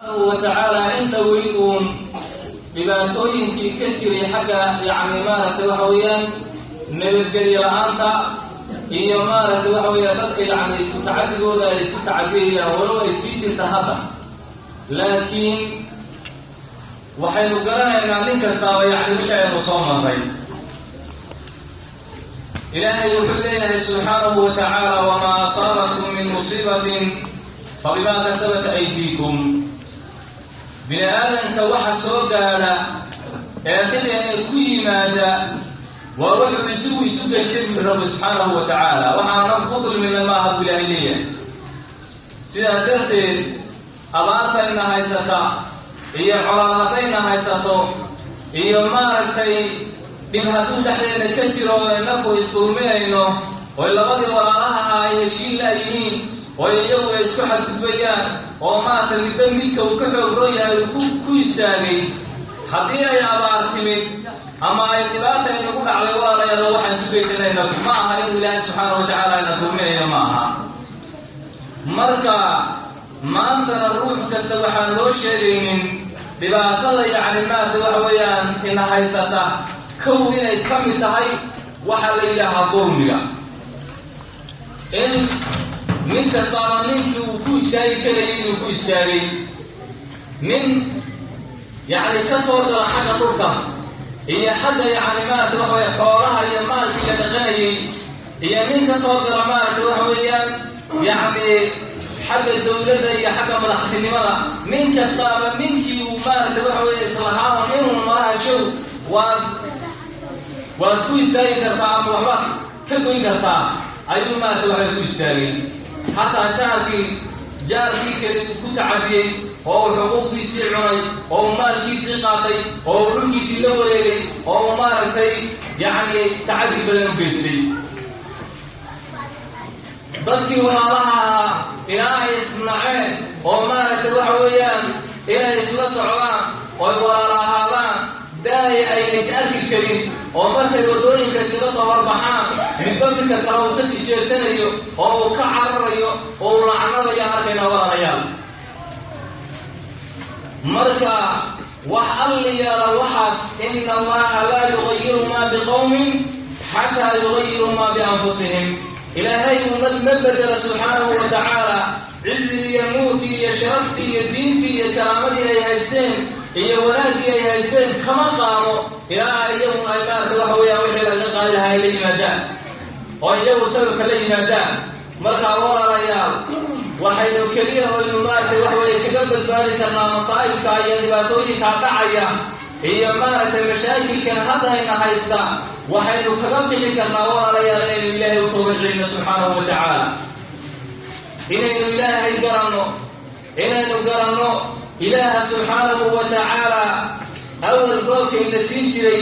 Wa tacaala in dhowey uun dhibaatooyinkii ka jiray xagga, yacni, maaragtay, waxa weeyaan nabadgelyo la-aanta iyo, maaragtay, waxa weeyaan dadka, yacni, isku tacadigooda ay isku tacadiyayaan, walow ay sii jirta hadda, laakiin waxaynu garanaynaa nin kastaaba, yacni, wixii aynu soo marray. Ilaahay wuxuu leeyahay subxaanahu wa tacaala: "Wamaa asaabakum min musiibatin fabimaa kasabat aydiikum." Bini aadanka waxa soo gaadha ee dhib ee ku yimaada waa wuxuu isugu isu geystay, buri Rabbi subxaanahu wa tacaala. Waxaana ku dulminay maaha, buu Ilaahay leeyahay. Sidaa darteed, abaartayna haysata iyo colaad haddayna haysato iyo, maaragtay, dhib hadduu dhexdeena ka jiro, inaku isdulminayno oy labadii walaalaha ah ay heshiin laayihiin oo iyagu ay isku xadgudbayaan oo, maaragtay, midba midka uu ka xoog roon yahay uu ku istaagay, haddii ay abaar timid ama ay dhibaata inagu dhacday, walaalayaal, waxaan sugaysanay inaku ma aha inuu Ilaahay subxaana wa tacaala ina dulminayo, ma aha. Marka maantana ruux kasta waxaan loo sheegaynin dhibaatada, yacni, maarata, waxa weeyaan ina haysata kow inay ka mid tahay waxaa la yidhaahaa dulmiga, in nin kastaaba ninkii uu ku istaagi karayay inuu ku istaagay, nin, yacni, ka soo gala xagga dhulka iyo xagga, yacni, maarata, waxa weya xoolaha iyo maalkii la dhaqanayay, iyo nin ka soo gala, maaragta, waxa weeyaan, yacni, xagga dawladda iyo xagga madaxtinimada, nin kastaaba ninkii uu, maaragta, waxa weeye islahaan inuu maraha show waad ku istaagi kartaa ama waxbaad ka goyn kartaa ayuu, maaragta, waxay ku istaagay. Xataa jaarkii kale uu ku tacadiyey oo uu xuquuqdiisii cunay oo uu maalkiisii qaatay oo uu dhulkiisii la wareegay oo uu, maaragtay, yacni, tacadi badan u geystay. Dadkii walaalaha ahaa ilaa ay isnaceen oo, maaragtay, waxa weeyaan inay isla socdaan oy walaala ahaadaan daaya ayna is arki karin, oo markay waddooyinka iskaga soo horbaxaan midba midka kale uu kasii jeetanayo oo uu ka cararayo oo uu lacnadayaan arkaynaa, walaalayaal. Marka wax alli yeela waxaas, ina Allaha laa yugayiru maa biqowmin xataa yugayiruu maa bianfusihim. Ilaahay ummad ma bedela subxaanahu wa tacaala cizigii iyo nuurkii iyo sharaftii iyo diintii iyo karaamadii ay haysteen iyo wanaaggii ay haysteen kama qaado ilaa iyagu ay, maarata, waxa weeyaan wixii laga qaadi lahaa ay la yimaadaan oo iyagu sababka la yimaadaan. Markaa, walaalayaal, waxaynu keliya oynu, maaragtay, waxa weeye kaga badbaadi karnaa masaa'ibka iyo dhibaatooyinka dhacaya iyo, maaragtay, mashaakilkan haddayna haysta, waxaynu kaga bixi karnaa, walaalayaal, inaynu Ilaahay u toobad celino subxaanahu wa tacaala, inaynu Ilaahay garanno, inaynu garanno Ilaaha subxaanahu wa tacaala awal roobkayna siin jiray.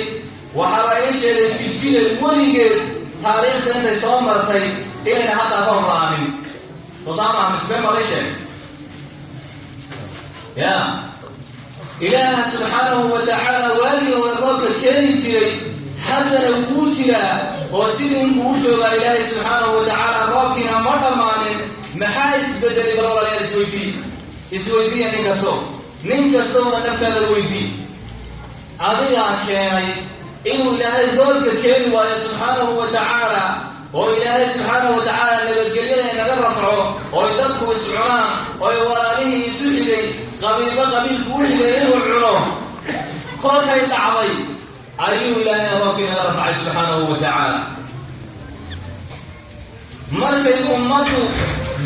Waxaa la ii sheegay Jirjiray weligeed taariikhda intay soo martay inayna haddaa roob la-aanin. Soo saa maaha? Misbeen baa lay sheegay? Ya Ilaaha subxaanahu wa tacaala waagii hore roobka keeni jiray haddana wuu jiraa oo sidii unbuu u joogaa Ilaahay subxaanahu wa tacaala, roobkiina ma dhammaanin. Maxaa isbedelay? Bal walaalayaal, isweydii, isweydiiya. Nin kastoona naftaada weydii. Adigaa keenay inuu Ilaahay roobka keeni waayo subxaanahu wa tacaala, oo Ilaahay subxaanahu wa tacaala nabadgelyada inaga rafco, ooy dadku is cunaan, ooy walaalihii isu xigay qabiilba qabiilku u xigay inuu cuno. Kolkay dhacday ayuu Ilaahay roobka inaga rafcay subxaanahu wa tacaala. Markay ummaddu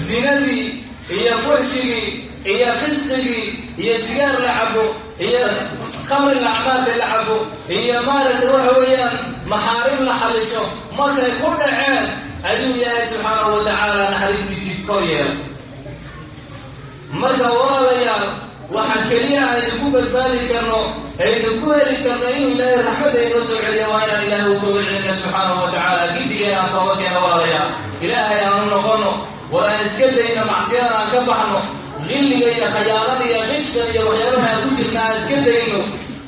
zinadii iyo fuxshigii iyo fisqigii iyo sigaar la cabo iyo khamri lacmaarta la cabo iyo, maaragtay, waxa weeyaan maxaarim la xallisho markay ku dhaceen ayuu Ilaahay subxaanahu wa tacaala naxariistiisii kor yeelay. Marka, walaalayaal, waxa keliya aynu ku badbaadi karno, aynu ku heli karno inuu Ilaahay raxmadda inoo soo celiya, waa inaan Ilaahay u toobad celino subxaanahu wa tacaala. Gidigeen aan tooba keeno, walaalayaal. Ilaahay aanu noqono, war aan iska dayno macsiyadan, aan ka baxno qilliga iyo khayaanada iyo qishkan iyo waxyaabaha aan ku jirna, aan iska dayno.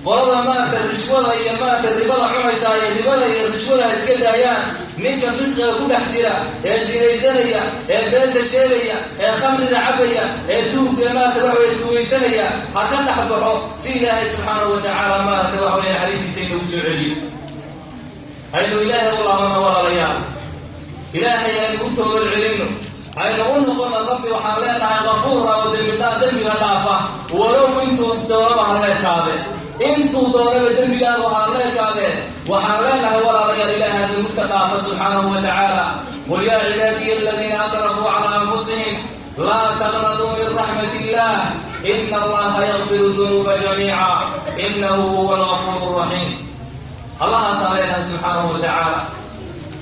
Qolada maaragtay rishwada iyo maaragtay ribada cunaysaa iyo ribada iyo rishwada ha iska daayaan. Ninka fisqiga ku dhex jira ee sinaysanaya ee beenta sheegaya ee khamriga cabaya ee tuug ee maaragtay waxa weye tuugaysanaya ha ka dhex baxo, si Ilaahay subxaanahu wa tacaala maaragtay waxa weye naxariistiisa inagu soo celiyo. Aynu Ilaahay u laabano, walaalayaal. Ilaahay aynu u toobad celinno, aynu u noqono Rabbi. Waxaan leenahay kafuura oo dembidhaa dembiga dhaafa, walow intuu doonaba ha leekaade, intuu doonaba dembigaagu ha leekaadee. Waxaan leenahay, walaalayaal, Ilaahay dunuubta dhaafa subxaanahu wa tacaala. Qul yaa cibaadiya aladiina asrafuu calaa anfusihim laa taqnatuu min raxmat illah, ina Allaha yakfiru dunuuba jamiica, inahu huwa algafuur raxiim. Allahaasaan leenahay subxaanahu wa tacaala.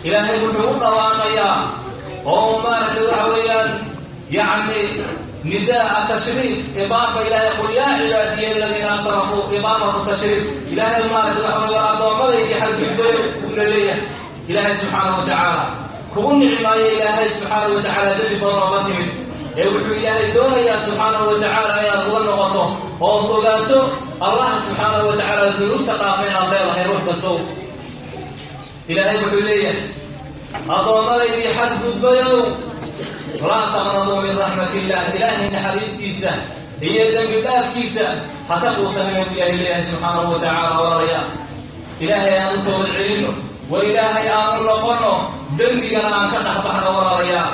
Ilaahay wuxuu u dhawaaqayaa oo maaragtay waxa weeyaan yacni nidaa tashriif idaafa. Ilaahay qul yaa cibaadiya aladiina asrafuu, idaafatu tashriif. Ilaahay maaragtay waxa wey war addoomadaydii xadgudbayo uuna leeyahay Ilaahay subxaanahu wa tacaala. Kugu nici maayo Ilaahay subxaanahu wa tacaala dembi badan oo la timid, ee wuxuu Ilaahay doonayaa subxaanahu wa tacaala inaad uga noqoto ood ogaato Allah subxaanahu wa tacaala dunuubta dhaafa inaad leedahay ruux kastow. Ilaahay wuxuu leeyahay: addoomadaydii xadgudbayow, laa taqnaduu min raxmat illah, Ilaahay naxariistiisa iyo dembi dhaafkiisa ha ka quusanina buu Ilaahay leeyahay subxaanahu wa tacaala. Walaalayaal, Ilaahay aan u toobad celinno, war Ilaahay aanu noqonno, dembigana aan ka dhex baxno. Walaalayaal,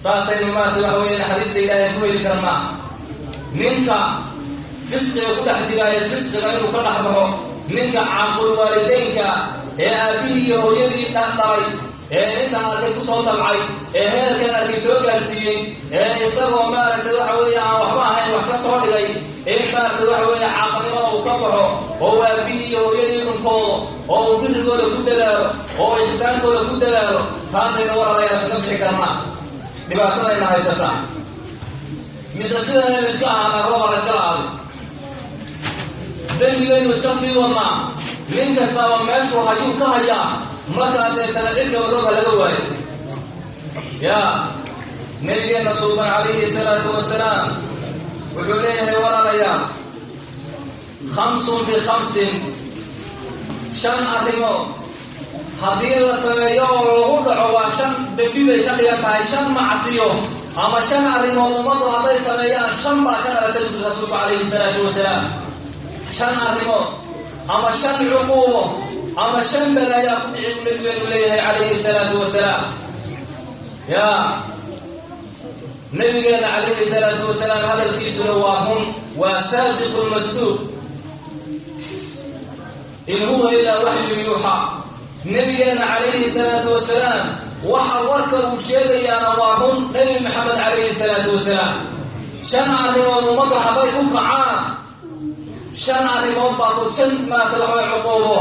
saasaynu maarata waxa weeye naxariista Ilaahay ku heli karnaa. Ninka fisqiga ku dhex jiraayo fisqiga inuu ka dhex baxo, ninka caaqul waalideynka ee aabbihii iyo hooyadii dhalay ee intaan arkay kusoo tabcay ee heerkan arkay soo gaarsiiyey ee isagoo maaragtay waxa weeye aan waxba ahayn wax ka soo dhigay, in maaragtay waxa weeye caaqnimada uu ka baxo oo uu aabbihii iyo hooyadii dhunkoodo oo uu birigooda ku dadaalo oo uu ixsaankooda ku dadaalo, taasaynu walaalayaal kaga bixi karnaa dhibaatadayna haysataa. Mise sidanaynu iska ahaanaa, rooba la iska la-aaday, dembigaynu iska sii wadnaa, nin kastaaba meeshuu hayuu ka hayaa, markaa deetana cidkaba rooba laga waayo. Yaa nabigeenna suuban calayhi salaatu wasalaam wuxuu leeyahay, walaalayaal, khamsun bikhamsin, shan arrimood haddii la sameeyo oo lagu dhaco waa shan dembi bay ka dhigan tahay. Shan macsiyo ama shan arrimood ummaddu hadday sameeyaan, shan baa ka dhalatay buuri rasuulku calayhi salaatu wasalaam. Shan arrimood ama shan cuquubo ama shan balaayaa ku dhici buu nabigeenu leeyahay calayhi salaatu wasalaam. Yaa nabigeena calayhi salaatu wasalaam hadalkiisuna waa run, waa saadiqu lmasduuq, in huwa ilaa waxyu yuuxaa. Nabigeena calayhi salaatu wasalaam waxa warka uu sheegayaana waa run. Nebi Maxamed calayhi salaatu wasalaam shan arrimood ummaddu hadday ku kacaan, shan arrimood baa ku shan maarata waxa way cuquubo.